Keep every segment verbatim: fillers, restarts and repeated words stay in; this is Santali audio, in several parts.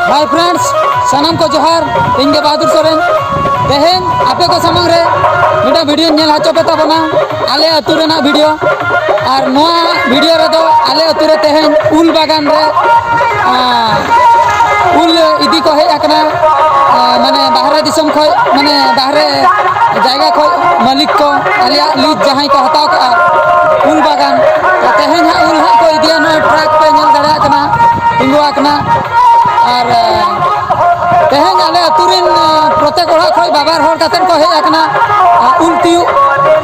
Hi friends, ᱥᱟᱱᱟᱢ ᱠᱚ ᱡᱚᱦᱟᱨ᱾ ᱤᱧ ᱜᱮ ᱵᱟᱦᱟᱫᱩᱨ ᱥᱚᱨᱮᱱ᱾ ᱛᱮᱦᱮᱧ ᱟᱯᱮ ᱠᱚ ᱥᱟᱢᱟᱝ ᱨᱮ ᱢᱤᱫᱴᱟᱝ ᱵᱷᱤᱰᱤᱭᱳᱧ ᱧᱮᱞ ᱦᱚᱪᱚ ᱯᱮ ᱛᱟᱵᱚᱱᱟ, ᱟᱞᱮ ᱟᱹᱛᱩ ᱨᱮᱱᱟᱜ ᱵᱷᱤᱰᱤᱭᱳ᱾ ᱟᱨ ᱱᱚᱣᱟ ᱵᱷᱤᱰᱤᱭᱳ ᱨᱮᱫᱚ ᱟᱞᱮ ᱟᱹᱛᱩ ᱨᱮ ᱛᱮᱦᱮᱧ ᱩᱞ ᱵᱟᱜᱟᱱ ᱨᱮ, ᱟᱸ, ᱩᱞ ᱤᱫᱤ ᱠᱚ ᱦᱮᱡ ᱟᱠᱟᱱᱟ᱾ ᱟᱸ, ᱢᱟᱱᱮ ᱵᱟᱦᱨᱮ ᱫᱤᱥᱚᱢ ᱠᱷᱚᱱ, ᱢᱟᱱᱮ ᱵᱟᱦᱨᱮ ᱡᱟᱭᱜᱟ ᱠᱷᱚᱱ ᱢᱟᱹᱞᱤᱠ ᱠᱚ, ᱟᱞᱮᱭᱟᱜ ᱞᱤᱡ ᱡᱟᱦᱟᱸᱭ ᱠᱚ ᱦᱟᱛᱟᱣ ᱠᱟᱜᱼᱟ ᱩᱞ ᱵᱟᱜᱟᱱ, ᱛᱚ ᱛᱮᱦᱮᱧ ᱦᱟᱸᱜ ᱩᱞ ᱦᱟᱸᱜ ᱠᱚ ᱤᱫᱤᱭᱟ᱾ ᱱᱚᱜᱼᱚᱭ ᱴᱨᱟᱠ ᱯᱮ ᱧᱮᱞ ᱫᱟᱲᱮᱭᱟᱜ ᱠᱟᱱᱟ, ᱛᱤᱸᱜᱩ ᱟᱠᱟᱱᱟ᱾ ᱟᱨ, ᱟᱸ, ᱛᱮᱦᱮᱧ ᱟᱞᱮ ᱟᱹᱛᱩ ᱨᱮᱱ, ᱟᱸ, ᱯᱨᱚᱛᱮᱠ ᱚᱲᱟᱜ ᱠᱷᱚᱱ ᱵᱟᱵᱟᱨ ᱦᱚᱲ ᱠᱟᱛᱮ ᱠᱚ ᱦᱮᱡ ᱟᱠᱟᱱᱟ, ᱟᱸ, ᱩᱞ ᱛᱤᱭᱳᱜ᱾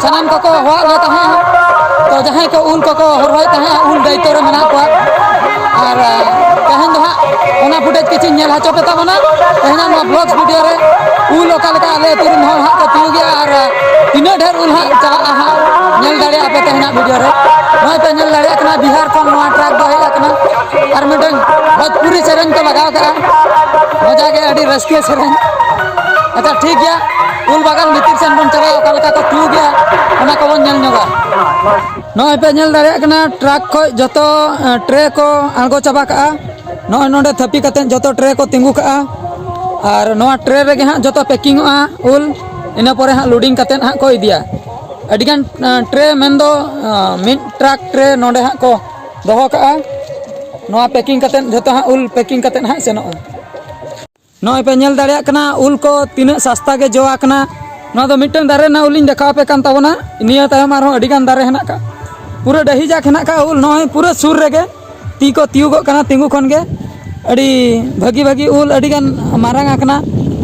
ᱥᱟᱱᱟᱢ ᱠᱚᱠᱚ ᱦᱚᱦᱚᱣᱟᱜ ᱞᱮ ᱛᱟᱦᱮᱸᱫ᱾ ᱛᱚ ᱡᱟᱦᱟᱸᱭ ᱠᱚ ᱩᱞ ᱠᱚᱠᱚ ᱦᱚᱨᱦᱚᱭᱮᱫ ᱛᱟᱦᱮᱸᱫ, ᱩᱞ ᱫᱟᱭᱤᱛᱛᱚ ᱨᱮ ᱢᱮᱱᱟᱜ ᱠᱚᱣᱟ᱾ ᱟᱨ, ᱟᱸ, ᱛᱮᱦᱮᱧ ᱫᱚ ᱦᱟᱸᱜ ᱚᱱᱟ ᱯᱷᱩᱴᱮᱡᱽ ᱠᱤᱪᱷᱩᱧ ᱧᱮᱞ ᱦᱚᱪᱚ ᱯᱮ ᱛᱟᱵᱚᱱᱟ᱾ ᱛᱮᱦᱮᱧᱟᱜ ᱱᱚᱣᱟ ᱵᱞᱚᱜᱥ ᱵᱷᱤᱰᱤᱭᱳ ᱨᱮ ᱩᱞ ᱚᱠᱟ ᱞᱮᱠᱟ ᱟᱞᱮ ᱟᱹᱛᱩ ᱨᱮᱱ ᱦᱚᱲ ᱦᱟᱸᱜ ᱠᱚ ᱛᱤᱭᱳᱜᱮᱜᱼᱟ ᱟᱨ, ᱟᱸ, ᱛᱤᱱᱟᱹᱜ ᱰᱷᱮᱨ ᱩᱞ ᱦᱟᱸᱜ ᱪᱟᱞᱟᱜᱼᱟ ᱦᱟᱸᱜ, ᱧᱮᱞ ᱫᱟᱲᱮᱭᱟᱜᱼᱟ ᱯᱮ ᱛᱮᱦᱮᱧᱟᱜ ᱵᱷᱤᱰᱤᱭᱳ ᱨᱮ᱾ ᱱᱚᱜᱼᱚᱭ ᱯᱮ ᱧᱮᱞ ᱫᱟᱲᱮᱭᱟᱜ ᱠᱟᱱᱟ, ᱵᱤᱦᱟᱨ ᱠᱷᱚᱱ ᱱᱚᱣᱟ ᱴᱨᱟᱠ ᱫᱚ ᱦᱮᱡ ᱟᱠᱟᱱᱟ᱾ ᱟᱨ ᱢᱤᱫᱴᱟᱝ ᱵᱷᱳᱡᱽᱯᱩᱨᱤ ᱥᱮᱨᱮᱧ ᱠᱚ ᱞᱟᱜᱟᱣ ᱠᱟᱜᱼᱟ᱾ ᱢᱚᱡᱟ ᱜᱮ, ᱟᱹᱰᱤ ᱨᱟᱹᱥᱠᱟᱹ ᱥᱮᱨᱮᱧ᱾ ᱟᱪᱪᱷᱟ, ᱴᱷᱤᱠ ᱜᱮᱭᱟ, ᱩᱞ ᱵᱟᱜᱟᱱ ᱵᱷᱤᱛᱤᱨ ᱥᱮᱱ ᱵᱚᱱ ᱪᱟᱞᱟᱜᱼᱟ, ᱚᱠᱟ ᱞᱮᱠᱟ ᱠᱚ ᱛᱤᱭᱳᱜᱮᱜᱼᱟ, ᱚᱱᱟ ᱠᱚᱵᱚᱱ ᱧᱮᱞ ᱧᱚᱜᱟ᱾ ᱱᱚᱜᱼᱚᱭ ᱯᱮ ᱧᱮᱞ ᱫᱟᱲᱮᱭᱟᱜ ᱠᱟᱱᱟ, ᱴᱨᱟᱠ ᱠᱷᱚᱡ ᱡᱚᱛᱚ, ᱮᱸ, ᱴᱨᱮ ᱠᱚ ᱟᱬᱜᱚ ᱪᱟᱵᱟ ᱠᱟᱜᱼᱟ᱾ ᱱᱚᱜᱼᱚᱭ ᱱᱚᱰᱮ ᱛᱷᱟᱹᱯᱤ ᱠᱟᱛᱮᱫ ᱡᱚᱛᱚ ᱴᱨᱮ ᱠᱚ ᱛᱤᱸᱜᱩ ᱠᱟᱜᱼᱟ᱾ ᱟᱨ ᱱᱚᱣᱟ ᱴᱨᱮ ᱨᱮᱜᱮ ᱦᱟᱸᱜ ᱡᱚᱛᱚ ᱯᱮᱠᱤᱝᱚᱜᱼᱟ ᱩᱞ, ᱤᱱᱟᱹ ᱯᱚᱨᱮ ᱦᱟᱸᱜ ᱞᱳᱰᱤᱝ ᱠᱟᱛᱮᱫ ᱦᱟᱸᱜ ᱠᱚ ᱤᱫᱤᱭᱟ᱾ ᱟᱹᱰᱤᱜᱟᱱ, ᱮᱸ, ᱴᱨᱮ ᱢᱮᱱᱫᱚ, ᱮᱸ, ᱢᱤᱫ ᱴᱨᱟᱠ ᱴᱨᱮ ᱱᱚᱰᱮ ᱦᱟᱸᱜ ᱠᱚ ᱫᱚᱦᱚ ᱠᱟᱜᱼᱟ᱾ ᱱᱚᱣᱟ ᱯᱮᱠᱤᱝ ᱠᱟᱛᱮᱫ, ᱡᱚᱛᱚ ᱦᱟᱸᱜ ᱩᱞ ᱯᱮᱠᱤᱝ ᱠᱟᱛᱮᱫ ᱦᱟᱸᱜ ᱥᱮᱱᱚᱜᱼᱟ᱾ ᱱᱚᱜᱼᱚᱭ ᱯᱮ ᱧᱮᱞ ᱫᱟᱲᱮᱭᱟᱜ ᱠᱟᱱᱟ, ᱩᱞ ᱠᱚ ᱛᱤᱱᱟᱹᱜ ᱥᱟᱥᱛᱟ ᱜᱮ ᱡᱚ ᱟᱠᱟᱱᱟ᱾ ᱱᱚᱣᱟ ᱫᱚ ᱢᱤᱫᱴᱟᱝ ᱫᱟᱨᱮ ᱨᱮᱱᱟᱜ ᱩᱞ ᱤᱧ ᱫᱮᱠᱷᱟᱣ ᱟᱯᱮ ᱠᱟᱱ ᱛᱟᱵᱚᱱᱟ᱾ ᱱᱤᱭᱟᱹ ᱛᱟᱭᱚᱢ ᱟᱨᱦᱚᱸ ᱟᱹᱰᱤ ᱜᱟᱱ ᱫᱟᱨᱮ ᱦᱮᱱᱟᱜ ᱠᱟᱜᱼᱟ, ᱯᱩᱨᱟᱹ ᱰᱟᱹᱦᱤ ᱡᱟᱠ ᱦᱮᱱᱟᱜ ᱠᱟᱜᱼᱟ ᱩᱞ, ᱱᱚᱜᱼᱚᱭ ᱯᱩᱨᱟᱹ ᱥᱩᱨ ᱨᱮᱜᱮ ᱛᱤ ᱠᱚ ᱛᱤᱭᱩᱜᱚᱜ ᱠᱟᱱᱟ ᱛᱤᱸᱜᱩ ᱠᱷᱚᱱ ᱜᱮ᱾ ᱟᱹᱰᱤ ᱵᱷᱟᱹᱜᱤ ᱵᱷᱟᱹᱜᱤ ᱩᱞ ᱟᱹᱰᱤ ᱜᱟᱱ ᱢᱟᱨᱟᱝ ᱟᱠᱟᱱᱟ᱾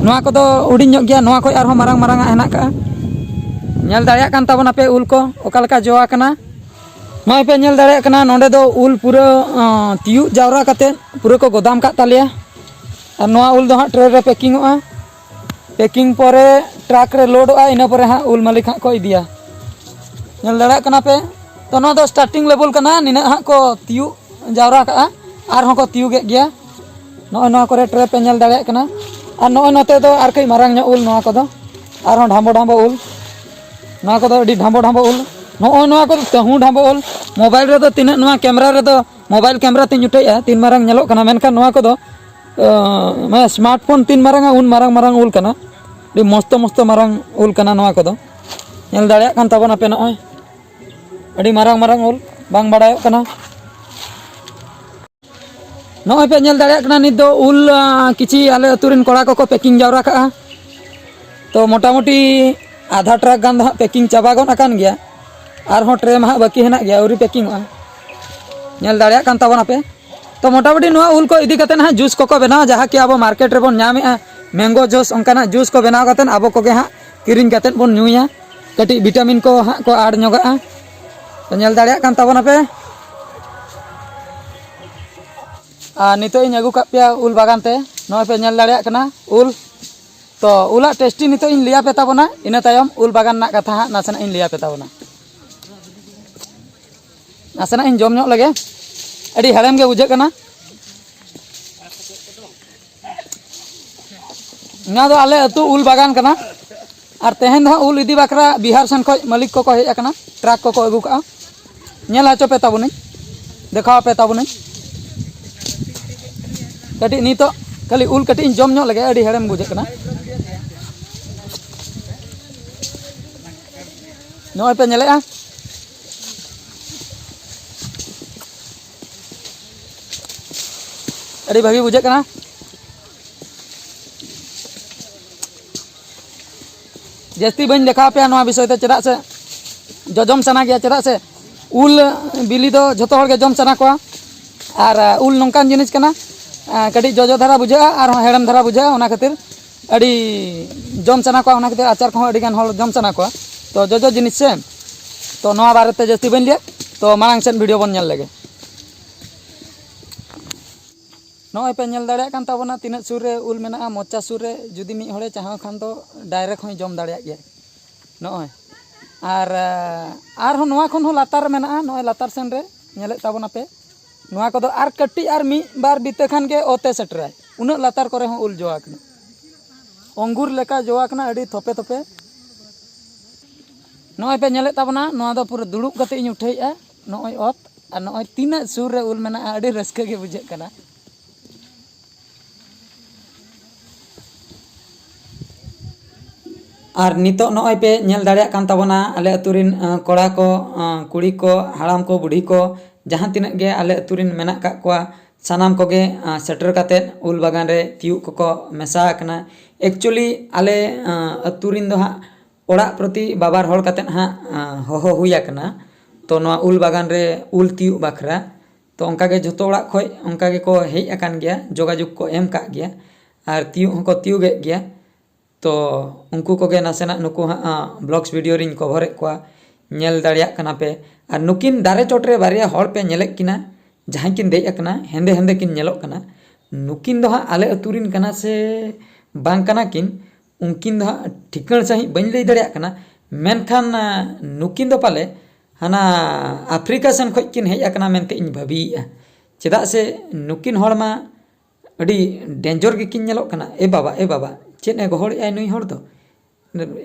ᱱᱚᱣᱟ ᱠᱚᱫᱚ ᱦᱩᱰᱤᱧ ᱧᱚᱜ ᱜᱮᱭᱟ, ᱱᱚᱣᱟ ᱠᱷᱚᱡ ᱟᱨᱦᱚᱸ ᱢᱟᱨᱟᱝ ᱢᱟᱨᱟᱝ ᱟᱜ ᱦᱮᱱᱟᱜ ᱠᱟᱜᱼᱟ᱾ ᱧᱮᱞ ᱫᱟᱲᱮᱭᱟᱜ ᱠᱟᱱ ᱛᱟᱵᱚᱱᱟᱯᱮ ᱩᱞ ᱠᱚ ᱚᱠᱟ ᱞᱮᱠᱟ ᱡᱚ ᱟᱠᱟᱱᱟ᱾ ᱱᱚᱜᱼᱚᱭ ᱯᱮ ᱧᱮᱞ ᱫᱟᱲᱮᱭᱟᱜ ᱠᱟᱱᱟ, ᱱᱚᱸᱰᱮ ᱫᱚ ᱩᱞ ᱯᱩᱨᱟᱹ, ᱟᱸ, ᱛᱤᱭᱩᱜ ᱡᱟᱣᱨᱟ ᱠᱟᱛᱮᱫ ᱯᱩᱨᱟᱹ ᱠᱚ ᱜᱚᱫᱟᱢ ᱠᱟᱜ ᱛᱟᱞᱮᱭᱟ᱾ ᱟᱨ ᱱᱚᱣᱟ ᱩᱞ ᱫᱚ ᱦᱟᱸᱜ ᱴᱨᱮ ᱨᱮ ᱯᱮᱠᱤᱝᱚᱜᱼᱟ᱾ ᱯᱮᱠᱤᱝ ᱯᱚᱨᱮ ᱴᱨᱟᱠ ᱨᱮ ᱞᱳᱰᱚᱜᱼᱟ, ᱤᱱᱟᱹ ᱯᱚᱨᱮ ᱦᱟᱸᱜ ᱩᱞ ᱢᱟᱹᱞᱤᱠ ᱦᱟᱸᱜ ᱠᱚ ᱤᱫᱤᱭᱟ᱾ ᱧᱮᱞ ᱫᱟᱲᱮᱭᱟᱜ ᱠᱟᱱᱟ ᱯᱮ, ᱛᱚ ᱱᱚᱣᱟ ᱫᱚ ᱥᱴᱟᱨᱴᱤᱝ ᱞᱮᱵᱮᱞ ᱠᱟᱱᱟ, ᱱᱤᱱᱟᱹᱜ ᱦᱟᱸᱜ ᱠᱚ ᱛᱤᱭᱩᱜ ᱡᱟᱣᱨᱟ ᱠᱟᱜᱼᱟ, ᱟᱨᱦᱚᱸ ᱠᱚ ᱛᱤᱭᱩᱜᱮᱫ ᱜᱮᱭᱟ᱾ ᱱᱚᱜᱼᱚᱭ ᱱᱚᱣᱟ ᱠᱚᱨᱮ ᱴᱨᱮ ᱯᱮ ᱧᱮᱞ ᱫᱟᱲᱮᱭᱟᱜ ᱠᱟᱱᱟ᱾ ᱟᱨ ᱱᱚᱜᱼᱚᱭ ᱱᱚᱛᱮ ᱫᱚ ᱟᱨ ᱠᱟᱹᱡ ᱢᱟᱨᱟᱝ ᱧᱚᱜ ᱩᱞ, ᱱᱚᱣᱟ ᱠᱚᱫᱚ ᱟᱨᱦᱚᱸ ᱰᱷᱟᱢᱵᱚ ᱰᱷᱟᱢᱵᱚ ᱩᱞ, ᱱᱚᱣᱟ ᱠᱚᱫᱚ ᱟᱹᱰᱤ ᱰᱷᱟᱢᱵᱚ ᱰᱷᱟᱢᱵᱚ ᱩᱞ᱾ ᱱᱚᱜᱼᱚᱭ ᱱᱚᱣᱟ ᱠᱚᱫᱚ ᱛᱟᱹᱦᱩ ᱰᱷᱟᱢᱵᱚ ᱩᱞ᱾ ᱢᱳᱵᱟᱭᱤᱞ ᱨᱮᱫᱚ ᱛᱤᱱᱟᱹᱜ, ᱱᱚᱣᱟ ᱠᱮᱢᱮᱨᱟ ᱨᱮᱫᱚ, ᱢᱳᱵᱟᱭᱤᱞ ᱠᱮᱢᱮᱨᱟ ᱛᱤᱧ ᱩᱴᱷᱟᱹᱣᱮᱫᱼᱟ, ᱛᱤᱱ ᱢᱟᱨᱟᱝ ᱧᱮᱞᱚᱜ ᱠᱟᱱᱟ, ᱢᱮᱱᱠᱷᱟᱱ ᱱᱚᱣᱟ ᱠᱚᱫᱚ ᱢᱟᱱᱮ ᱥᱢᱟᱨᱴ ᱯᱷᱳᱱ ᱛᱤᱱ ᱢᱟᱨᱟᱝᱟ, ᱩᱱ ᱢᱟᱨᱟᱝ ᱢᱟᱨᱟᱝ ᱩᱞ ᱠᱟᱱᱟ᱾ ᱟᱹᱰᱤ ᱢᱚᱥᱛᱚ ᱢᱚᱥᱛᱚ ᱢᱟᱨᱟᱝ ᱩᱞ ᱠᱟᱱᱟ ᱱᱚᱣᱟ ᱠᱚᱫᱚ᱾ ᱧᱮᱞ ᱫᱟᱲᱮᱭᱟᱜ ᱠᱟᱱ ᱛᱟᱵᱚᱱᱟᱯᱮ, ᱱᱚᱜᱼᱚᱭ ᱟᱹᱰᱤ ᱢᱟᱨᱟᱝ ᱢᱟᱨᱟᱝ ᱩᱞ ᱵᱟᱝ ᱵᱟᱲᱟᱭᱚᱜ ᱠᱟᱱᱟ᱾ ᱱᱚᱜᱼᱚᱭ ᱯᱮ ᱧᱮᱞ ᱫᱟᱲᱮᱭᱟᱜ ᱠᱟᱱᱟ, ᱱᱤᱛ ᱫᱚ ᱩᱞ, ᱟᱸ, ᱠᱤᱪᱷᱤ ᱟᱞᱮ ᱟᱹᱛᱩ ᱨᱮᱱ ᱠᱚᱲᱟ ᱠᱚᱠᱚ ᱯᱮᱠᱤᱝ ᱡᱟᱣᱨᱟ ᱠᱟᱜᱼᱟ᱾ ᱛᱚ ᱢᱚᱴᱟᱢᱩᱴᱤ ᱟᱫᱷᱟ ᱴᱨᱟᱠ ᱜᱟᱱ ᱫᱚ ᱦᱟᱸᱜ ᱯᱮᱠᱤᱝ ᱪᱟᱵᱟ ᱜᱚᱫ ᱟᱠᱟᱱ ᱜᱮᱭᱟ, ᱟᱨᱦᱚᱸ ᱴᱨᱮ ᱢᱟ ᱦᱟᱸᱜ ᱵᱟᱹᱠᱤ ᱦᱮᱱᱟᱜ ᱜᱮᱭᱟ, ᱟᱹᱣᱨᱤ ᱯᱮᱠᱤᱝᱚᱜᱼᱟ᱾ ᱧᱮᱞ ᱫᱟᱲᱮᱭᱟᱜ ᱠᱟᱱ ᱛᱟᱵᱚᱱᱟᱯᱮ᱾ ᱛᱚ ᱢᱚᱴᱟᱢᱩᱴᱤ ᱱᱚᱣᱟ ᱩᱞ ᱠᱚ ᱤᱫᱤ ᱠᱟᱛᱮᱫ ᱦᱟᱸᱜ ᱡᱩᱥ ᱠᱚᱠᱚ ᱵᱮᱱᱟᱣᱟ, ᱡᱟᱦᱟᱸ ᱠᱤ ᱟᱵᱚ ᱢᱟᱨᱠᱮᱴ ᱨᱮᱵᱚᱱ ᱧᱟᱢᱮᱜᱼᱟ, ᱢᱮᱝᱜᱳ ᱡᱩᱥ, ᱚᱱᱠᱟᱱᱟᱜ ᱡᱩᱥ ᱠᱚ ᱵᱮᱱᱟᱣ ᱠᱟᱛᱮᱫ ᱟᱵᱚ ᱠᱚᱜᱮ ᱦᱟᱸᱜ ᱠᱤᱨᱤᱧ ᱠᱟᱛᱮᱫ ᱵᱚᱱ ᱧᱩᱭᱟ᱾ ᱠᱟᱹᱴᱤᱡ ᱵᱷᱤᱴᱟᱢᱤᱱ ᱠᱚ ᱦᱟᱸᱜ ᱠᱚ ᱟᱲ ᱧᱚᱜᱟᱜᱼᱟ᱾ ᱛᱚ ᱧᱮᱞ ᱫᱟᱲᱮᱭᱟᱜ ᱠᱟᱱ ᱛᱟᱵᱚᱱᱟᱯᱮ᱾ ᱟᱨ ᱱᱤᱛᱚᱜ ᱤᱧ ᱟᱹᱜᱩ ᱠᱟᱜ ᱯᱮᱭᱟ ᱩᱞ ᱵᱟᱜᱟᱱ ᱛᱮ, ᱱᱚᱜᱼᱚᱭ ᱯᱮ ᱧᱮᱞ ᱫᱟᱲᱮᱭᱟᱜ ᱠᱟᱱᱟ ᱩᱞ᱾ ᱛᱚ ᱩᱞᱟᱜ ᱴᱮᱥᱴᱤ ᱱᱤᱛᱚᱜ ᱤᱧ ᱞᱟᱹᱭᱟᱯᱮ ᱛᱟᱵᱚᱱᱟ, ᱤᱱᱟᱹ ᱛᱟᱭᱚᱢ ᱩᱞ ᱵᱟᱜᱟᱱ ᱨᱮᱱᱟᱜ ᱠᱟᱛᱷᱟ ᱦᱟᱸᱜ ᱱᱟᱥᱮᱱᱟᱜ ᱤᱧ ᱞᱟᱹᱭᱟᱯᱮ ᱛᱟᱵᱚᱱᱟ᱾ ᱱᱟᱥᱮᱱᱟᱜ ᱤᱧ ᱡᱚᱢ ᱧᱚᱜ ᱞᱮᱜᱮ, ᱟᱹᱰᱤ ᱦᱮᱲᱮᱢ ᱜᱮ ᱵᱩᱡᱷᱟᱹᱜ ᱠᱟᱱᱟ᱾ ᱱᱚᱣᱟ ᱫᱚ ᱟᱞᱮ ᱟᱹᱛᱩ ᱩᱞ ᱵᱟᱜᱟᱱ ᱠᱟᱱᱟ᱾ ᱟᱨ ᱛᱮᱦᱮᱧ ᱫᱚ ᱦᱟᱸᱜ ᱩᱞ ᱤᱫᱤ ᱵᱟᱠᱷᱨᱟ ᱵᱤᱦᱟᱨ ᱥᱮᱱ ᱠᱷᱚᱱ ᱢᱟᱹᱞᱤᱠ ᱠᱚᱠᱚ ᱦᱮᱡ ᱟᱠᱟᱱᱟ, ᱴᱨᱟᱠ ᱠᱚᱠᱚ ᱟᱹᱜᱩ ᱠᱟᱜᱼᱟ᱾ ᱧᱮᱞ ᱦᱚᱪᱚ ᱯᱮ ᱛᱟᱵᱚᱱᱟᱹᱧ, ᱫᱮᱠᱷᱟᱣ ᱟᱯᱮ ᱛᱟᱵᱚᱱᱟᱹᱧ᱾ ᱠᱟᱹᱴᱤᱡ ᱱᱤᱛᱚᱜ ᱠᱷᱟᱹᱞᱤ ᱩᱞ ᱠᱟᱹᱴᱤᱡ ᱤᱧ ᱡᱚᱢ ᱧᱚᱜ ᱞᱮᱜᱮ, ᱟᱹᱰᱤ ᱦᱮᱲᱮᱢ ᱵᱩᱡᱷᱟᱹᱜ ᱠᱟᱱᱟ᱾ ᱱᱚᱜᱼᱚᱭ ᱯᱮ ᱧᱮᱞᱮᱜᱼᱟ, ᱟᱹᱰᱤ ᱵᱷᱟᱹᱜᱤ ᱵᱩᱡᱷᱟᱹᱜ ᱠᱟᱱᱟ᱾ ᱡᱟᱹᱥᱛᱤ ᱵᱟᱹᱧ ᱫᱮᱠᱷᱟᱣ ᱟᱯᱮᱭᱟ ᱱᱚᱣᱟ ᱵᱤᱥᱚᱭ ᱛᱮ, ᱪᱮᱫᱟᱜ ᱥᱮ ᱡᱚᱡᱚᱢ ᱥᱟᱱᱟ ᱜᱮᱭᱟ, ᱪᱮᱫᱟᱜ ᱥᱮ ᱩᱞ ᱵᱤᱞᱤ ᱫᱚ ᱡᱷᱚᱛᱚ ᱦᱚᱲ ᱜᱮ ᱡᱚᱢ ᱥᱟᱱᱟ ᱠᱚᱣᱟ᱾ ᱟᱨ ᱩᱞ ᱱᱚᱝᱠᱟᱱ ᱡᱤᱱᱤᱥ ᱠᱟᱱᱟ, ᱠᱟᱹᱴᱤᱡ ᱡᱚᱡᱚ ᱫᱷᱟᱨᱟ ᱵᱩᱡᱷᱟᱹᱜᱼᱟ, ᱟᱨᱦᱚᱸ ᱦᱮᱲᱮᱢ ᱫᱷᱟᱨᱟ ᱵᱩᱡᱷᱟᱹᱜᱼᱟ, ᱚᱱᱟ ᱠᱷᱟᱹᱛᱤᱨ ᱟᱹᱰᱤ ᱡᱚᱢ ᱥᱟᱱᱟ ᱠᱚᱣᱟ, ᱚᱱᱟ ᱠᱷᱟᱹᱛᱤᱨ ᱟᱪᱟᱨ ᱠᱚᱦᱚᱸ ᱟᱹᱰᱤ ᱜᱟᱱ ᱦᱚᱲ ᱡᱚᱢ ᱥᱟᱱᱟ ᱠᱚᱣᱟ᱾ ᱛᱚ ᱡᱚᱡᱚ ᱡᱤᱱᱤᱥ ᱥᱮ, ᱛᱚ ᱱᱚᱣᱟ ᱵᱟᱨᱮᱛᱮ ᱡᱟᱹᱥᱛᱤ ᱵᱟᱹᱧ ᱞᱟᱹᱭᱟ, ᱛᱚ ᱢᱟᱲᱟᱝ ᱥᱮᱫ ᱵᱷᱤᱰᱤᱭᱳ ᱵᱚᱱ ᱧᱮᱞ ᱞᱮᱜᱮ᱾ ᱱᱚᱜᱼᱚᱭ ᱯᱮ ᱧᱮᱞ ᱫᱟᱲᱮᱭᱟᱜ ᱠᱟᱱ ᱛᱟᱵᱚᱱᱟ ᱛᱤᱱᱟᱹᱜ ᱥᱩᱨ ᱨᱮ ᱩᱞ ᱢᱮᱱᱟᱜᱼᱟ, ᱢᱚᱪᱟ ᱥᱩᱨ ᱨᱮ᱾ ᱡᱩᱫᱤ ᱢᱤᱫ ᱦᱚᱲᱮ ᱪᱟᱦᱟᱣ ᱠᱷᱟᱱ ᱫᱚ ᱰᱟᱭᱨᱮᱠᱴ ᱦᱚᱸᱭ ᱡᱚᱢ ᱫᱟᱲᱮᱭᱟᱜ ᱜᱮᱭᱟ᱾ ᱱᱚᱜᱼᱚᱭ ᱟᱨ, ᱟᱨᱦᱚᱸ ᱱᱚᱣᱟ ᱠᱷᱚᱱ ᱦᱚᱸ ᱞᱟᱛᱟᱨ ᱨᱮ ᱢᱮᱱᱟᱜᱼᱟ, ᱱᱚᱜᱼᱚᱭ ᱞᱟᱛᱟᱨ ᱥᱮᱱ ᱨᱮ ᱧᱮᱞᱮᱫ ᱛᱟᱵᱚᱱᱟᱯᱮ᱾ ᱱᱚᱣᱟ ᱠᱚᱫᱚ ᱟᱨ ᱠᱟᱹᱴᱤᱡ ᱟᱨ ᱢᱤᱫ ᱵᱟᱨ ᱵᱤᱛᱟᱹ ᱠᱷᱟᱱ ᱜᱮ ᱚᱛᱮ ᱥᱮᱴᱮᱨᱟᱭ, ᱩᱱᱟᱹᱜ ᱞᱟᱛᱟᱨ ᱠᱚᱨᱮ ᱦᱚᱸ ᱩᱞ ᱡᱚ ᱟᱠᱟᱱᱟ᱾ ᱚᱝᱜᱩᱨ ᱞᱮᱠᱟ ᱡᱚ ᱟᱠᱟᱱᱟ, ᱟᱹᱰᱤ ᱛᱷᱚᱯᱮ ᱛᱷᱚᱯᱮ᱾ ᱱᱚᱜᱼᱚᱭ ᱯᱮ ᱧᱮᱞᱮᱫ ᱛᱟᱵᱚᱱᱟ, ᱱᱚᱣᱟ ᱫᱚ ᱯᱩᱨᱟᱹ ᱫᱩᱲᱩᱵ ᱠᱟᱛᱮ ᱤᱧ ᱩᱴᱷᱟᱹᱭᱮᱫᱼᱟ᱾ ᱱᱚᱜᱼᱚᱭ ᱚᱛ, ᱟᱨ ᱱᱚᱜᱼᱚᱭ ᱛᱤᱱᱟᱹᱜ ᱥᱩᱨ ᱨᱮ ᱩᱞ ᱢᱮᱱᱟᱜᱼᱟ, ᱟᱹᱰᱤ ᱨᱟᱹᱥᱠᱟᱹ ᱜᱮ ᱵᱩᱡᱷᱟᱹᱜ ᱠᱟᱱᱟ᱾ ᱟᱨ ᱱᱤᱛᱚᱜ ᱱᱚᱜᱼᱚᱭ ᱯᱮ ᱧᱮᱞ ᱫᱟᱲᱮᱭᱟᱜ ᱠᱟᱱ ᱛᱟᱵᱚᱱᱟ, ᱟᱞᱮ ᱟᱹᱛᱩ ᱨᱤᱱ ᱟᱸ, ᱠᱚᱲᱟ ᱠᱚ, ᱟᱸ, ᱠᱩᱲᱤ ᱠᱚ, ᱦᱟᱲᱟᱢ ᱠᱚ, ᱵᱩᱰᱷᱤ ᱠᱚ, ᱡᱟᱦᱟᱸ ᱛᱤᱱᱟᱹᱜ ᱜᱮ ᱟᱞᱮ ᱟᱹᱛᱩ ᱨᱤᱱ ᱢᱮᱱᱟᱜ ᱠᱟᱜ ᱠᱚᱣᱟ, ᱥᱟᱱᱟᱢ ᱠᱚᱜᱮ ᱟᱸ, ᱥᱮᱴᱮᱨ ᱠᱟᱛᱮᱫ ᱩᱞ ᱵᱟᱜᱟᱱ ᱨᱮ ᱛᱤᱭᱩᱜ ᱠᱚᱠᱚ ᱢᱮᱥᱟ ᱟᱠᱟᱱᱟ᱾ Actually ᱟᱞᱮ ᱟᱸ, ᱟᱹᱛᱩ ᱨᱤᱱ ᱫᱚ ᱦᱟᱸᱜ ᱚᱲᱟᱜ ᱯᱨᱚᱛᱤ ᱵᱟᱵᱟᱨ ᱦᱚᱲ ᱠᱟᱛᱮᱫ ᱦᱟᱸᱜ ᱟᱸ, ᱦᱚᱦᱚ ᱦᱩᱭ ᱟᱠᱟᱱᱟ᱾ ᱛᱚ ᱱᱚᱣᱟ ᱩᱞ ᱵᱟᱜᱟᱱ ᱨᱮ ᱩᱞ ᱛᱤᱭᱩᱜ ᱵᱟᱠᱷᱨᱟ᱾ ᱛᱚ ᱚᱱᱠᱟ ᱜᱮ ᱡᱷᱚᱛᱚ ᱚᱲᱟᱜ ᱠᱷᱚᱡ ᱚᱱᱠᱟ ᱜᱮᱠᱚ ᱦᱮᱡ ᱟᱠᱟᱱ ᱜᱮᱭᱟ, ᱡᱳᱜᱟᱡᱳᱜᱽ ᱠᱚ ᱮᱢ ᱠᱟᱜ ᱜᱮᱭᱟ ᱟᱨ ᱛᱤᱭᱩᱜ ᱦᱚᱸᱠᱚ ᱛᱤᱭᱩᱜᱮᱫ ᱜᱮᱭᱟ᱾ ᱛᱚ ᱩᱱᱠᱩ ᱠᱚᱜᱮ ᱱᱟᱥᱮᱱᱟᱜ ᱱᱩᱠᱩ ᱦᱟᱸᱜ ᱵᱞᱚᱜᱥ ᱵᱷᱤᱰᱤᱭᱳ ᱨᱤᱧ ᱠᱚᱵᱷᱚᱨᱮᱫ ᱠᱚᱣᱟ, ᱧᱮᱞ ᱫᱟᱲᱮᱭᱟᱜ ᱠᱟᱱᱟ ᱯᱮ᱾ ᱟᱨ ᱱᱩᱠᱤᱱ ᱫᱟᱨᱮ ᱪᱚᱴᱨᱮ ᱵᱟᱨᱭᱟ ᱦᱚᱲ ᱯᱮ ᱧᱮᱞᱮᱫ ᱠᱤᱱᱟ, ᱡᱟᱦᱟᱸᱭ ᱠᱤᱱ ᱫᱮᱡ ᱟᱠᱟᱱᱟ, ᱦᱮᱸᱫᱮ ᱦᱮᱸᱫᱮ ᱠᱤᱱ ᱧᱮᱞᱚᱜ ᱠᱟᱱᱟ, ᱱᱩᱠᱤᱱ ᱫᱚ ᱦᱟᱸᱜ ᱟᱞᱮ ᱟᱹᱛᱩ ᱨᱤᱱ ᱠᱟᱱᱟ ᱥᱮ ᱵᱟᱝ ᱠᱟᱱᱟ ᱠᱤᱱ, ᱩᱱᱠᱤᱱ ᱫᱚ ᱦᱟᱸᱜ ᱴᱷᱤᱠᱟᱹᱬ ᱥᱟᱺᱦᱤᱡ ᱵᱟᱹᱧ ᱞᱟᱹᱭ ᱫᱟᱲᱮᱭᱟᱜ ᱠᱟᱱᱟ᱾ ᱢᱮᱱᱠᱷᱟᱱ ᱟᱸ, ᱱᱩᱠᱤᱱ ᱫᱚ ᱯᱟᱞᱮ ᱦᱟᱱᱟ ᱟᱯᱷᱨᱤᱠᱟ ᱥᱮᱱ ᱠᱷᱚᱡ ᱠᱤᱱ ᱦᱮᱡ ᱟᱠᱟᱱᱟ ᱢᱮᱱᱛᱮ ᱤᱧ ᱵᱷᱟᱹᱵᱤᱭᱮᱫᱼᱟ᱾ ᱪᱮᱫᱟᱜ ᱥᱮ ᱱᱩᱠᱤᱱ ᱦᱚᱲ ᱢᱟ ᱟᱹᱰᱤ ᱰᱮᱧᱡᱚᱨ ᱜᱮᱠᱤᱱ ᱧᱮᱞᱚᱜ ᱠᱟᱱᱟ᱾ ᱮ ᱵᱟᱵᱟ, ᱮ ᱵᱟᱵᱟ, ᱪᱮᱫ ᱮ ᱜᱚᱦᱚᱲᱮᱫᱼᱟᱭ ᱱᱩᱭ ᱦᱚᱲ ᱫᱚ?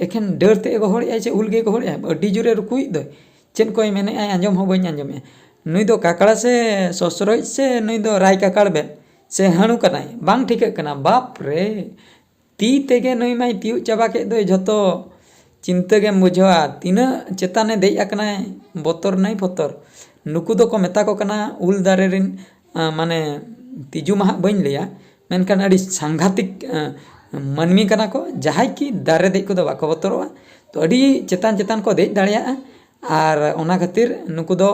ᱮᱠᱷᱮᱱ ᱰᱟᱹᱨ ᱛᱮ ᱮ ᱜᱚᱦᱚᱲᱮᱫᱼᱟᱭ ᱪᱮ ᱩᱞ ᱜᱮ ᱜᱚᱦᱚᱲᱮᱫᱼᱟᱭ? ᱟᱹᱰᱤ ᱡᱳᱨᱮ ᱨᱩᱠᱩᱭᱮᱫ ᱫᱚᱭ᱾ ᱪᱮᱫ ᱠᱚᱭ ᱢᱮᱱᱮᱫᱼᱟᱭ ᱟᱸᱡᱚᱢ ᱦᱚᱸ ᱵᱟᱹᱧ ᱟᱸᱡᱚᱢᱮᱫᱼᱟ᱾ ᱱᱩᱭ ᱫᱚ ᱠᱟᱠᱲᱟ ᱥᱮ ᱥᱚᱥᱨᱚᱡ ᱥᱮ ᱱᱩᱭ ᱫᱚ ᱨᱟᱭ ᱠᱟᱠᱟᱲ ᱵᱮᱫ ᱥᱮ ᱦᱟᱹᱬᱩ ᱠᱟᱱᱟᱭ? ᱵᱟᱝ ᱴᱷᱤᱠᱟᱹᱜ ᱠᱟᱱᱟ᱾ ᱵᱟᱯ ᱨᱮ, ᱛᱤ ᱛᱮᱜᱮ ᱱᱩᱭ ᱢᱟᱭ ᱛᱤᱭᱳᱜ ᱪᱟᱵᱟ ᱠᱮᱫ ᱫᱚᱭ ᱡᱷᱚᱛᱚ᱾ ᱪᱤᱱᱛᱟᱹ ᱜᱮᱢ ᱵᱩᱡᱷᱟᱹᱣᱟ, ᱛᱤᱱᱟᱹᱜ ᱪᱮᱛᱟᱱᱮ ᱫᱮᱡ ᱟᱠᱟᱱᱟᱭ, ᱵᱚᱛᱚᱨ ᱱᱟᱭ ᱵᱚᱛᱚᱨ᱾ ᱱᱩᱠᱩ ᱫᱚᱠᱚ ᱢᱮᱛᱟ ᱠᱚ ᱠᱟᱱᱟ ᱩᱞ ᱫᱟᱨᱮ ᱨᱮᱱ, ᱟᱸ, ᱢᱟᱱᱮ ᱛᱤᱡᱩ ᱢᱟ ᱦᱟᱸᱜ ᱵᱟᱹᱧ ᱞᱟᱹᱭᱟ, ᱢᱮᱱᱠᱷᱟᱱ ᱟᱹᱰᱤ ᱥᱟᱝᱜᱷᱟᱛᱤᱠ, ᱟᱸ, ᱢᱟᱹᱱᱢᱤ ᱠᱟᱱᱟ ᱠᱚ, ᱡᱟᱦᱟᱸᱭ ᱠᱤ ᱫᱟᱨᱮ ᱫᱮᱡ ᱠᱚᱫᱚ ᱵᱟᱠᱚ ᱵᱚᱛᱚᱨᱚᱜᱼᱟ᱾ ᱛᱚ ᱟᱹᱰᱤ ᱪᱮᱛᱟᱱ ᱪᱮᱛᱟᱱ ᱠᱚ ᱫᱮᱡ ᱫᱟᱲᱮᱭᱟᱜᱼᱟ, ᱟᱨ ᱚᱱᱟ ᱠᱷᱟᱹᱛᱤᱨ ᱱᱩᱠᱩ ᱫᱚ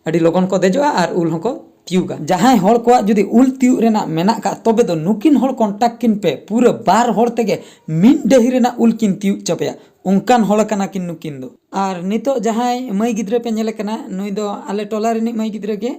ᱟᱹᱰᱤ ᱞᱚᱜᱚᱱ ᱠᱚ ᱫᱮᱡᱚᱜᱼᱟ ᱟᱨ ᱩᱞ ᱦᱚᱸᱠᱚ ᱛᱤᱭᱩᱜᱟ᱾ ᱡᱟᱦᱟᱸᱭ ᱦᱚᱲ ᱠᱚᱣᱟᱜ ᱡᱩᱫᱤ ᱩᱞ ᱛᱤᱭᱩᱜ ᱨᱮᱱᱟᱜ ᱢᱮᱱᱟᱜ ᱠᱟᱜ, ᱛᱚᱵᱮ ᱫᱚ ᱱᱩᱠᱤᱱ ᱦᱚᱲ ᱠᱚᱱᱴᱟᱠᱴ ᱠᱤᱱ ᱯᱮ, ᱯᱩᱨᱟᱹ ᱵᱟᱨ ᱦᱚᱲ ᱛᱮᱜᱮ ᱢᱤᱫ ᱰᱟᱹᱦᱤ ᱨᱮᱱᱟᱜ ᱩᱞ ᱠᱤᱱ ᱛᱤᱭᱩᱜ ᱪᱟᱵᱟᱭᱟ᱾ ᱚᱱᱠᱟᱱ ᱦᱚᱲ ᱠᱟᱱᱟ ᱠᱤᱱ ᱱᱩᱠᱤᱱ ᱫᱚ᱾ ᱟᱨ ᱱᱤᱛᱚᱜ ᱡᱟᱦᱟᱸᱭ ᱢᱟᱹᱭ ᱜᱤᱫᱽᱨᱟᱹ ᱯᱮ ᱧᱮᱞᱮ ᱠᱟᱱᱟ, ᱱᱩᱭ ᱫᱚ ᱟᱞᱮ ᱴᱚᱞᱟ ᱨᱤᱱᱤᱡ ᱢᱟᱹᱭ ᱜᱤᱫᱽᱨᱟᱹ ᱜᱮ᱾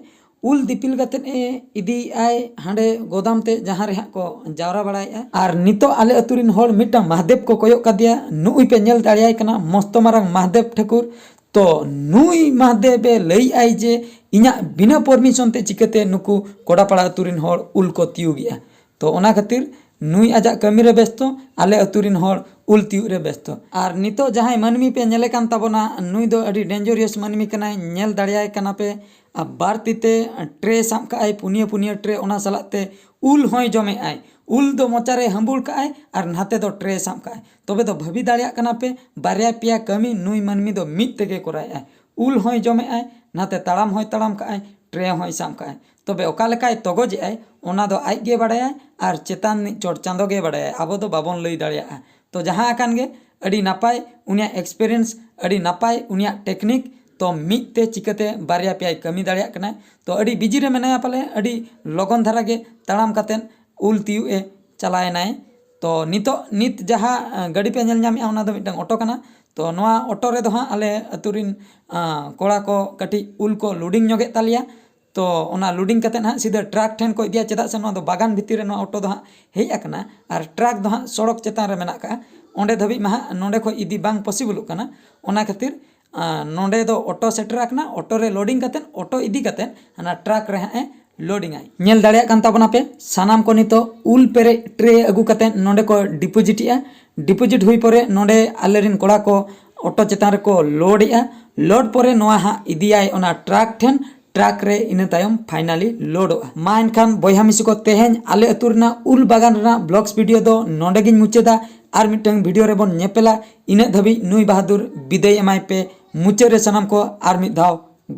ᱩᱞ ᱫᱤᱯᱤᱞ ᱠᱟᱛᱮᱫ ᱮ ᱤᱫᱤᱭᱮᱫᱼᱟᱭ ᱦᱟᱸᱰᱮ ᱜᱚᱫᱟᱢ ᱛᱮ, ᱡᱟᱦᱟᱸ ᱨᱮ ᱦᱟᱸᱜ ᱠᱚ ᱡᱟᱣᱨᱟ ᱵᱟᱲᱟᱭᱮᱫᱼᱟ᱾ ᱟᱨ ᱱᱤᱛᱚᱜ ᱟᱞᱮ ᱟᱹᱛᱩ ᱨᱤᱱ ᱦᱚᱲ ᱢᱤᱫᱴᱟᱝ ᱢᱟᱦᱫᱮᱵ ᱠᱚ ᱠᱚᱭᱚᱜ ᱠᱟᱫᱮᱭᱟ, ᱱᱩᱜᱼᱩᱭ ᱯᱮ ᱧᱮᱞ ᱫᱟᱲᱮᱭᱟᱭ ᱠᱟᱱᱟ, ᱢᱚᱥᱛᱚ ᱢᱟᱨᱟᱝ ᱢᱟᱦᱫᱮᱵ ᱴᱷᱟᱹᱠᱩᱨ᱾ ᱛᱚ ᱱᱩᱭ ᱢᱟᱦᱫᱮᱵ ᱮ ᱞᱟᱹᱭᱮᱫᱼᱟᱭ ᱡᱮ ᱤᱧᱟᱹᱜ ᱵᱤᱱᱟᱹ ᱯᱟᱨᱢᱤᱥᱚᱱ ᱛᱮ ᱪᱤᱠᱟᱹᱛᱮ ᱱᱩᱠᱩ ᱠᱚᱰᱟᱯᱟᱲᱟ ᱟᱹᱛᱩ ᱨᱤᱱ ᱦᱚᱲ ᱩᱞ ᱠᱚ ᱛᱤᱭᱩᱜᱮᱜᱼᱟ? ᱛᱚ ᱚᱱᱟ ᱠᱷᱟᱹᱛᱤᱨ ᱱᱩᱭ ᱟᱡᱟᱜ ᱠᱟᱹᱢᱤ ᱨᱮ ᱵᱮᱥᱛᱚ, ᱟᱞᱮ ᱟᱹᱛᱩ ᱨᱤᱱ ᱦᱚᱲ ᱩᱞ ᱛᱤᱭᱩᱜ ᱨᱮ ᱵᱮᱥᱛᱚ᱾ ᱟᱨ ᱱᱤᱛᱚᱜ ᱡᱟᱦᱟᱸᱭ ᱢᱟᱹᱱᱢᱤ ᱯᱮ ᱧᱮᱞᱮ ᱠᱟᱱ ᱛᱟᱵᱚᱱᱟ, ᱱᱩᱭ ᱫᱚ ᱟᱹᱰᱤ ᱰᱮᱧᱡᱚᱨᱤᱭᱟᱥ ᱢᱟᱹᱱᱢᱤ ᱠᱟᱱᱟᱭ, ᱧᱮᱞ ᱫᱟᱲᱮᱭᱟᱭ ᱠᱟᱱᱟ ᱯᱮ᱾ ᱟᱨ ᱵᱟᱨ ᱛᱤ ᱛᱮ ᱴᱨᱮ ᱥᱟᱵ ᱠᱟᱜᱼᱟᱭ, ᱯᱩᱱᱭᱟᱹ ᱯᱩᱱᱭᱟᱹ ᱴᱨᱮ, ᱚᱱᱟ ᱥᱟᱞᱟᱜ ᱛᱮ ᱩᱞ ᱦᱚᱸᱭ ᱡᱚᱢᱮᱜᱼᱟᱭ᱾ ᱩᱞ ᱫᱚ ᱢᱚᱪᱟᱨᱮ ᱦᱟᱹᱢᱵᱩᱲ ᱠᱟᱜᱼᱟᱭ ᱟᱨ ᱱᱟᱛᱮ ᱫᱚ ᱴᱨᱮ ᱥᱟᱵ ᱠᱟᱜᱼᱟᱭ᱾ ᱛᱚᱵᱮ ᱫᱚ ᱵᱷᱟᱹᱵᱤ ᱫᱟᱲᱮᱭᱟᱜ ᱠᱟᱱᱟ ᱯᱮ, ᱵᱟᱨᱭᱟ ᱯᱮᱭᱟ ᱠᱟᱹᱢᱤ ᱱᱩᱭ ᱢᱟᱹᱱᱢᱤ ᱫᱚ ᱢᱤᱫ ᱛᱮᱜᱮ ᱠᱚᱨᱟᱣᱮᱫᱼᱟᱭ᱾ ᱩᱞ ᱦᱚᱸᱭ ᱡᱚᱢᱮᱫᱼᱟᱭ, ᱱᱟᱛᱮ ᱛᱟᱲᱟᱢ ᱦᱚᱸᱭ ᱛᱟᱲᱟᱢ ᱠᱟᱜᱼᱟᱭ, ᱴᱨᱮ ᱦᱚᱸᱭ ᱥᱟᱵ ᱠᱟᱜᱼᱟᱭ᱾ ᱛᱚᱵᱮ ᱚᱠᱟ ᱞᱮᱠᱟᱭ ᱛᱚᱜᱚᱡᱮᱜᱼᱟᱭ, ᱚᱱᱟ ᱫᱚ ᱟᱡ ᱜᱮ ᱵᱟᱲᱟᱭᱟᱭ ᱟᱨ ᱪᱮᱛᱟᱱ ᱨᱤᱱᱤᱡ ᱪᱚᱴ ᱪᱟᱸᱫᱚ ᱜᱮ ᱵᱟᱲᱟᱭᱟᱭ, ᱟᱵᱚ ᱫᱚ ᱵᱟᱵᱚᱱ ᱞᱟᱹᱭ ᱫᱟᱲᱮᱭᱟᱜᱼᱟ᱾ ᱛᱚ ᱡᱟᱦᱟᱸ ᱟᱠᱟᱱ ᱜᱮ, ᱟᱹᱰᱤ ᱱᱟᱯᱟᱭ ᱩᱱᱤᱭᱟᱜ experience, ᱟᱹᱰᱤ ᱱᱟᱯᱟᱭ ᱩᱱᱤᱭᱟᱜ technique᱾ ᱛᱚ ᱢᱤᱫ ᱛᱮ ᱪᱤᱠᱟᱹᱛᱮ ᱵᱟᱨᱭᱟ ᱯᱮᱭᱟᱭ ᱠᱟᱹᱢᱤ ᱫᱟᱲᱮᱭᱟᱜ ᱠᱟᱱᱟᱭ᱾ ᱛᱚ ᱟᱹᱰᱤ busy ᱨᱮ ᱢᱮᱱᱟᱭᱟ ᱯᱟᱞᱮ, ᱟᱹᱰᱤ ᱞᱚᱜᱚᱱ ᱫᱷᱟᱨᱟ ᱜᱮ ᱛᱟᱲᱟᱢ ᱠᱟᱛᱮᱫ ᱩᱞ ᱛᱤᱭᱳᱜ ᱮ ᱪᱟᱞᱟᱣᱮᱱᱟᱭ᱾ ᱛᱚ ᱱᱤᱛᱚᱜ, ᱱᱤᱛ ᱡᱟᱦᱟᱸ, ᱟᱸ, ᱜᱟᱹᱰᱤ ᱯᱮ ᱧᱮᱞ ᱧᱟᱢᱮᱫᱼᱟ, ᱚᱱᱟ ᱫᱚ ᱢᱤᱫᱴᱟᱝ ᱚᱴᱳ ᱠᱟᱱᱟ᱾ ᱛᱚ ᱱᱚᱣᱟ ᱚᱴᱳ ᱨᱮᱫᱚ ᱦᱟᱸᱜ ᱟᱞᱮ ᱟᱹᱛᱩ ᱨᱤᱱ, ᱟᱸ, ᱠᱚᱲᱟ ᱠᱚ ᱠᱟᱹᱴᱤᱡ ᱩᱞ ᱠᱚ loading ᱧᱚᱜᱮᱫ ᱛᱟᱞᱮᱭᱟ᱾ ᱛᱚ ᱚᱱᱟ loading ᱠᱟᱛᱮᱫ ᱦᱟᱸᱜ ᱥᱤᱫᱷᱟᱹ truck ᱴᱷᱮᱱ ᱠᱚ ᱤᱫᱤᱭᱟ, ᱪᱮᱫᱟᱜ ᱥᱮ ᱱᱚᱣᱟ ᱫᱚ ᱵᱟᱜᱟᱱ ᱵᱷᱤᱛᱤᱨ ᱨᱮ ᱱᱚᱣᱟ ᱚᱴᱳ ᱫᱚ ᱦᱟᱸᱜ ᱦᱮᱡ ᱟᱠᱟᱱᱟ ᱟᱨ truck ᱫᱚ ᱦᱟᱸᱜ ᱥᱚᱲᱚᱠ ᱪᱮᱛᱟᱱ ᱨᱮ ᱢᱮᱱᱟᱜ ᱠᱟᱜᱼᱟ᱾ ᱚᱸᱰᱮ ᱫᱷᱟᱹᱵᱤᱡ ᱢᱟ ᱦᱟᱸᱜ ᱱᱚᱸᱰᱮ ᱠᱷᱚᱡ ᱤᱫᱤ ᱵᱟᱝ possible ᱚᱜ ᱠᱟᱱᱟ᱾ ᱚᱱᱟ ᱠᱷᱟᱹᱛᱤᱨ, ᱟᱸ, ᱱᱚᱸᱰᱮ ᱫᱚ ᱚᱴᱳ ᱥᱮᱴᱮᱨ ᱟᱠᱟᱱᱟ, ᱚᱴᱳ ᱨᱮ loading ᱠᱟᱛᱮᱫ, ᱚᱴᱳ ᱤᱫᱤ ᱠᱟᱛᱮᱫ ᱦᱟᱱᱟ truck ᱨᱮ ᱦᱟᱸᱜ ᱮ loading ᱟᱭ᱾ ᱧᱮᱞ ᱫᱟᱲᱮᱭᱟᱜ ᱠᱟᱱ ᱛᱟᱵᱚᱱᱟ ᱯᱮ, ᱥᱟᱱᱟᱢ ᱠᱚ ᱱᱤᱛᱚᱜ ᱩᱞ ᱯᱮᱨᱮᱡ ᱴᱨᱮ ᱟᱹᱜᱩ ᱠᱟᱛᱮᱫ ᱱᱚᱸᱰᱮ ᱠᱚ deposit ᱮᱜᱼᱟ᱾ Deposit ᱦᱩᱭ ᱯᱚᱨᱮ ᱱᱚᱸᱰᱮ ᱟᱞᱮᱨᱮᱱ ᱠᱚᱲᱟ ᱠᱚ ᱚᱴᱳ ᱪᱮᱛᱟᱱ ᱨᱮᱠᱚ load ᱮᱜᱼᱟ᱾ Load ᱯᱚᱨᱮ ᱱᱚᱣᱟ ᱦᱟᱸᱜ ᱤᱫᱤᱭᱟᱭ ᱚᱱᱟ truck ᱴᱷᱮᱱ, truck ᱨᱮ ᱤᱱᱟᱹ ᱛᱟᱭᱚᱢ finally load ᱚᱜᱼᱟ᱾ ᱢᱟ ᱮᱱᱠᱷᱟᱱ ᱵᱚᱭᱦᱟ ᱢᱤᱥᱤ ᱠᱚ, ᱛᱮᱦᱮᱧ ᱟᱞᱮ ᱟᱹᱛᱩ ᱨᱮᱱᱟᱜ ᱩᱞ ᱵᱟᱜᱟᱱ ᱨᱮᱱᱟᱜ vlogs video ᱫᱚ ᱱᱚᱸᱰᱮ ᱜᱤᱧ ᱢᱩᱪᱟᱹᱫᱟ᱾ ᱟᱨ ᱢᱤᱫᱴᱟᱝ video ᱨᱮᱵᱚᱱ ᱧᱮᱯᱮᱞᱟ᱾ ᱤᱱᱟᱹᱜ ᱫᱷᱟᱹᱵᱤᱡ ᱱᱩᱭ ᱵᱟᱦᱟᱫᱩᱨ ᱵᱤᱫᱟᱹᱭ ᱮᱢᱟᱭ ᱯᱮ᱾ ᱢᱩᱪᱟᱹᱫ ᱨᱮ ᱥᱟᱱᱟᱢ ᱠᱚ ᱟᱨ ᱢᱤᱫ ᱫᱷᱟᱣ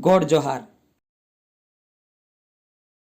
ᱜᱚᱰ ᱡᱚᱦᱟᱨ᱾